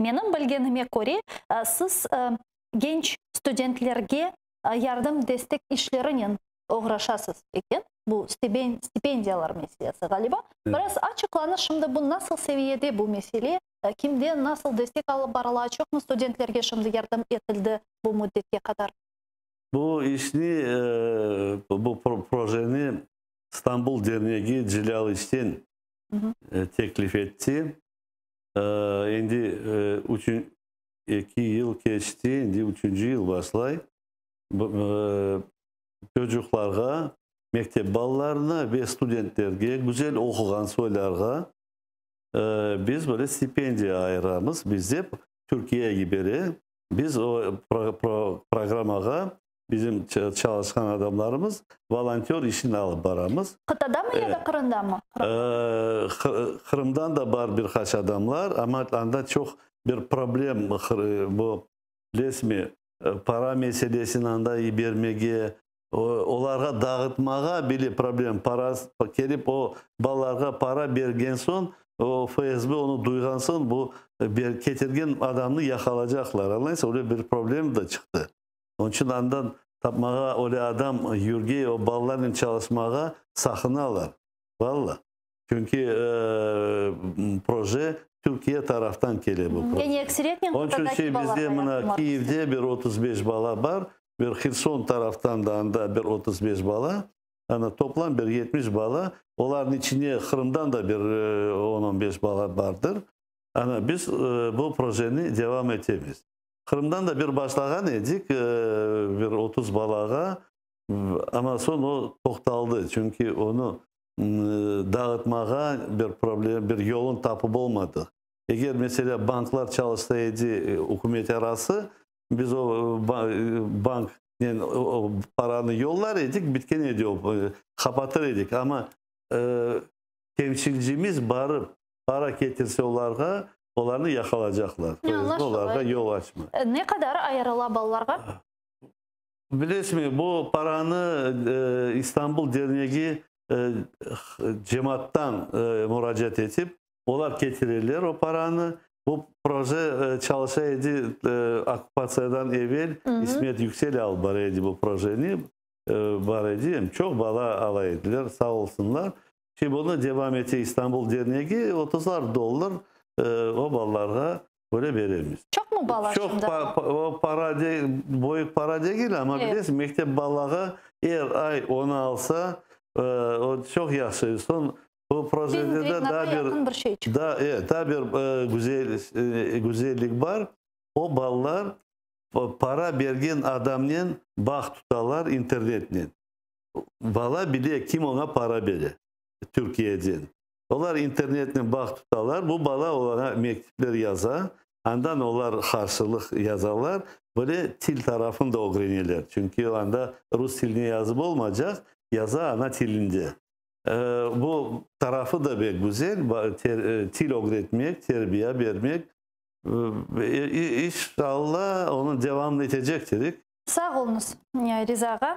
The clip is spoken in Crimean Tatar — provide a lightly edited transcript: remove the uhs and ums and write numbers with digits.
Menim bilgenime köre, siz genç studentlerge yardım, destek işlerinen oğraşasız eken, bu stipendiyalar meselesi, ğaliba. Biraz açıqlanız, şimdi bu nasıl seviyede bu mesele, kimden nasıl destek alıp barıla, çoqmı studentlerge şimdi yardım etildi bu müddetke qadar? Bu işni, bu projeni İstanbul dernegi Celâl İçten teklif etti. Endi 2 yıl keçti, endi üçünci yıl başlay. Çocuqlarğa, mektep balalarına ve studentlerge, güzel oquğan soylarğa biz böyle stipendiya ayıramız. Bizde Türkiye yibere, biz o programmağa bizim çalışqan adamlarımız volontör işini alıp baramız. Qıtada mı ya da Qırımda mı? Qırımdan da bar bir qaç adamlar, amma anda çoq bir problem, bu, bilesizmi, para meselesini anda yibermege, olarğa dağıtmağa bile problem. Para kelip o balalarğa para bergen soñ, o FSB onı duyğan soñ, bu ketirgen adamnı yaqalacaqlar. Añlaysız, öyle bir problem da çıqtı. Onıñ içün andan tapmağa öyle adam yürge, o balalarnen çalışmağa saqınalar. Valla. Çünki proje Türkiye taraftan kele bu proje. Yani ekseriyetnen Onıñ içün qıtadaki balalarğa bizde mına yardım var. Kiyevde bir 35 bala bar, bir Herson taraftan da anda bir 35 bala, ana toplam bir 70 bala. Olarnıñ içinde Qırımdan da bir 10-15 bala bardır. Ana biz bu projeni devam etemiz. Qırımdan da bir başlağan edik, bir 30 balağa, amma soñ o toqtaldı, çünki onı dağıtmağa bir problem, bir yolun tapıp olmadı. Eger, mesela, banklar çalışsa edi, ükümet arası, biz o banknen o paranı yollar edik, bitken edi o, qapatır edik. Amma temsilcimiz barıp para ketirse olarğa, olarnı yaqalacaqlar. Olarğa yol açma. Ne qadar ayırıla balalarğa? Bilesizmi, bu paranı İstanbul dernegi cemaattan muracaat etip, olar ketireler o paranı. Bu proje çalışa edi okkupatsiyadan evel, İsmet Yüksel alıp bara edi bu projeni, bar edi, em çoq bala ala ediler, sağ olsunlar. Şimdi bunı devam ete İstanbul dernegi, 30'lar dollar o balalarğa böyle beremiz. Çoqmı bala Çoq şimdi? O para büyük para degil, amma bilesiz, mektep balağa er ay onı alsa, o çoq yahşı. Soñ bu projede de daa bir, bir şey çıqtı. Daa bir güzellik bar. O balalar para bergen adamnen bağ tutalar internetnen. Bala bile kim oña para bere Türkiyeden. Olar internetnen bağ tutalar, bu bala olarğa mektüpler yaza, andan olar qarşılıq yazalar, böyle til tarafını da ögreneler. Çünki anda rus tiline yazıp olmaycaq, yaza ana tilinde. Bu tarafı da pek güzel, til ögretmek, terbiye bermek. İnşallah onı devam etecektirik. Sağ oluñız, Riza ağa.